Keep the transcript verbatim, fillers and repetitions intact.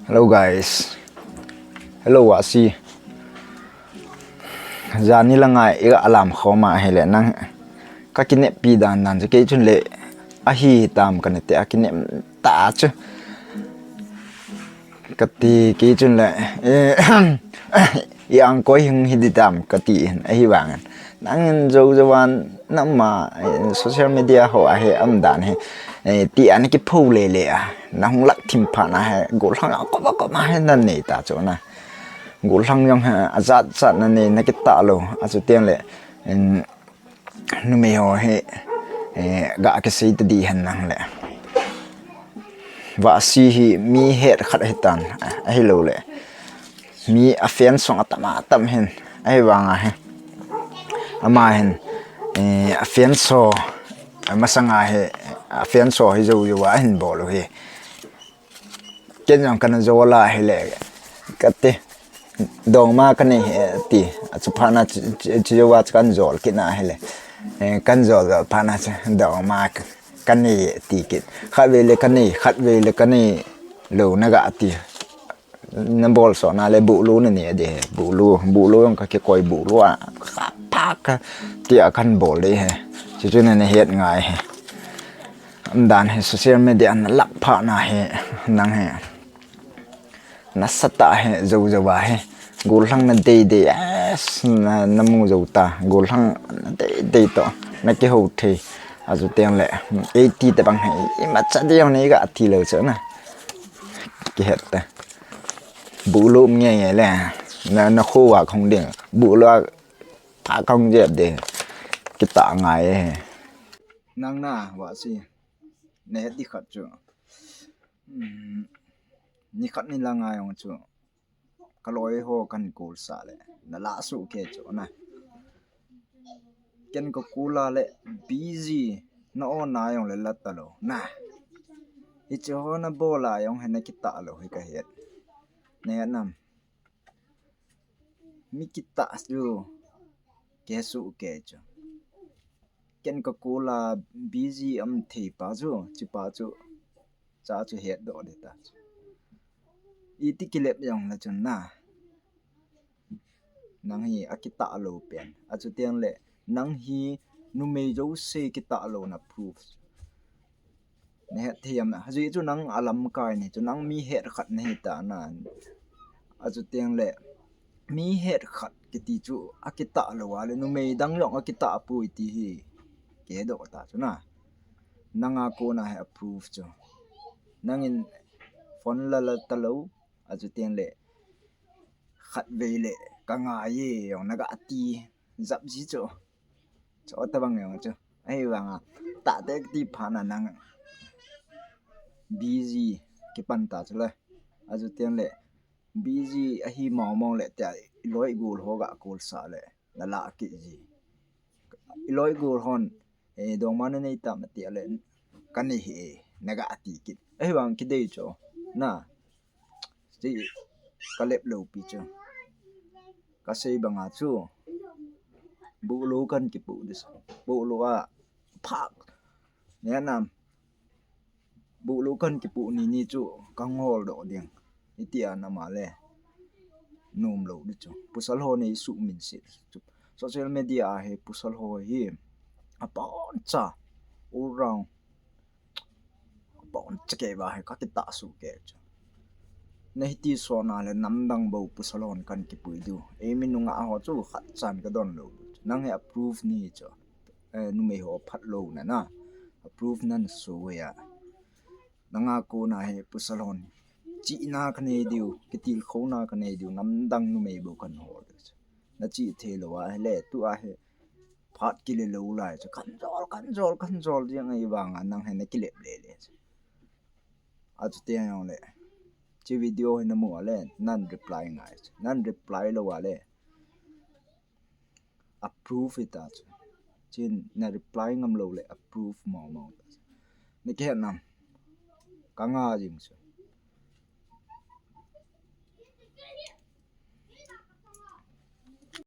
Hello guys. Hello Wahsi. Jani langa iga alam khoma hile nang ka kineppi dan dan chu kei chun le ahi tam ka nete a kinem ta chu. Kati kei chun le, eh, i ang koi hing hi di tam kati hin ahi vangin. Nangin jo jo van nama, eh, social media ho a he am dan he, eh, ti an ki pho le le a. Na hung lak thim pha na he, gollhang a koma koma he na nei ta chu na. Gollhang jong he, a jat jat na nei na kita lo, a chu tiang le, in, numei ho hi, eh, ga kisei ta di hen nang le. Wahsi hi mi het khat hi tan, ahi lo le. Mi a fan song a tam a tam hin, ahi vang a hi. Ama hin, eh, a fan so, a masang a hi, a fan so hi jo jo a hin bol u hi. Ken jong kana jol a hile, kati, dongma ka nei e ti, a chu phat na chu, chu, chu jo a chu kan jol kit na hile, eh, kan jol jol phat na chu, dongma ka, ka nei e ti kit. Khat vei le ka nei, khat vei le ka nei lo na ga ti. Na bol so na le buhlu na nei de, buhlu, buhlu jong ka kikoi buhlu a, ka pha ka ti a kan bol de he. Chu chu na na het ngai he. Am dan he social media na lak pha na he, nang he. Na sa ta he, jo jo a he. Gollhang na dei dei, yes, na, na mu jo ta. Gollhang na dei dei to. Na kiho thei. A chu tiang le, eighty te bang he. I ma cha de jong nei ga ti lo chu na. Kihet ta. Buhlu nge nge le. Na, na khu wa khong ding. Buhlu a pha khong jep de. Kita ngai he. Nang na, Wahsi. Ne di khat chu. Hmm. Ni khat ni la ngai jong chu. Ka loi ho kan kul sa le. Na la su ke chu na. Ken ka kul a le busy na o na jong le la ta lo. Na. Hi chu ho na bol a jong he na kita lo hi ka het. Ne nam. Mi kita chu. Ke su ke chu. Ken ka kul a busy am thei pa chu, chi pa chu, cha chu het doh de ta chu. Iti kilep jong la chun na. Nang hi a kita lo pen. A chu tiang le, nang hi numei jo se kita lo na proof. Na het thei am na. Hajui chu nang a lamkai ni chu nang mi het khat na hi ta na. A chu tiang le mi het khat kiti chu a kita lo a le numei dang jong a kita pui ti hi. Ke doh ta chu na. Nang a kona he a proof chu. Nangin phone la la ta lo. A chu tiang le khat vei le ka ngai e jong na ga ti jap ji chu. Chu ta bang jong chu. Ahi vang a. Ta te ti pha na nang. Busy kipan ta chu le. A chu tiang le. Busy ahi mau mau le te a i loi gol ho ga kul sa le. Na la ki ji. I loi gol hon. Eh, dongma na nei tam ti a le. Ka nei hi e. Na ga ti kit. Ahi vang ki dei chu. Na. Ti ka lep lo pi chu. Ka sei bang a chu. Buhlu kan kipu dis. Buhlu a. Phak. Ne nam. Buhlu kan kipu ni ni chu. Ka ngol doh ding. Iti a na ma le. Num lo di chu. Pasal ho nei su min si. Social media a he pasal ho hi. A pon cha. All round. Pon cha ke ba he ka kita su ke chu. Na hiti so na le namdang bo pasal hon kan kipui du. E mi nunga ho chu khat chan ka don lo. Nang he a proof ni chu. Eh, numei ho phat lo na na. A proof nan su ya. Nanga kona he pasal hon. Chi na ka nei diu, kitil kho na ka nei diu, namdang numei bo kan ho. Na chi thei lo a he le, tu a he. Phat kile lo lai chu kan jol, kan jol, kan jol jeng ahi vang a nang he na kilep le le chu. A chu te jong le. Chi video he na mu a le, nan reply ngai chu. Nan reply lo a le. Approve hi ta chu. Chin na reply ngam lo le approve mau mau ta chu. Na ke nam. Ka nga jing chu.